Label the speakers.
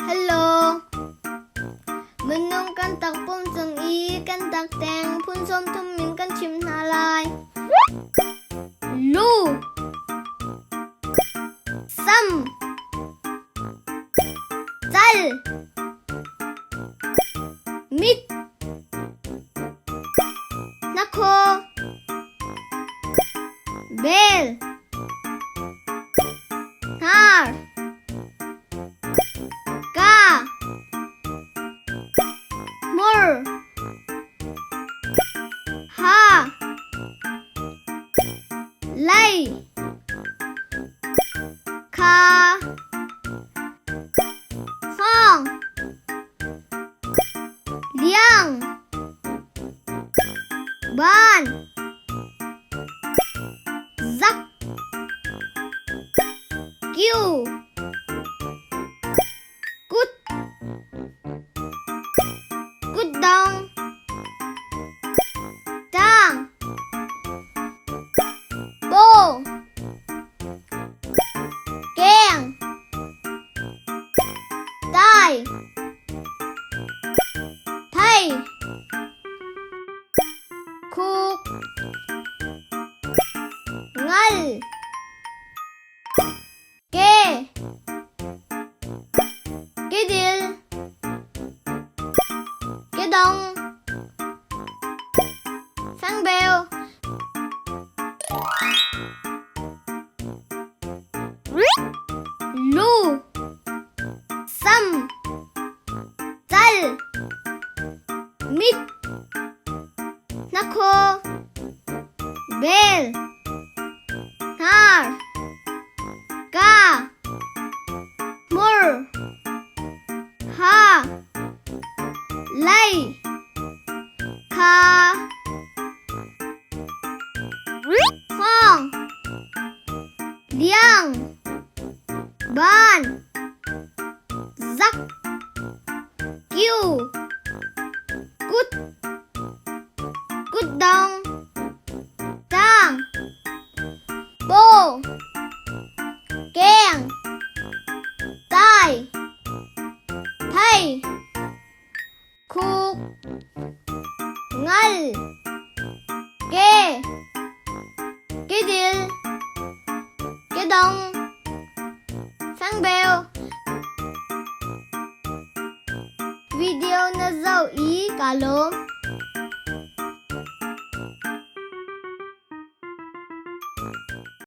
Speaker 1: Hello. Minung kan takpum cung i kan takteng phun 30 min kan chim hna lai. Lu Sam Cal Mit Hnakhaw Bel Hnar Ka Hmur Ha Lei Kha Hngawng Liang Ban Zak Kiu Kut Kutdong Tang Paw Keng Tai Thei Khuk Ngal Ke Kedil Kedong Fangbel Lu Sam Cal Mit Hnakhaw Bel Hnar Ka Hmur Ha Lei Kha Hngawng Liang Ban Zak Kiu Kut Kutdong Tang Paw Keng Tai Thei Khuk Ngal Ke Kedil Kedong Fangbel Video na zoh i kaa lawm.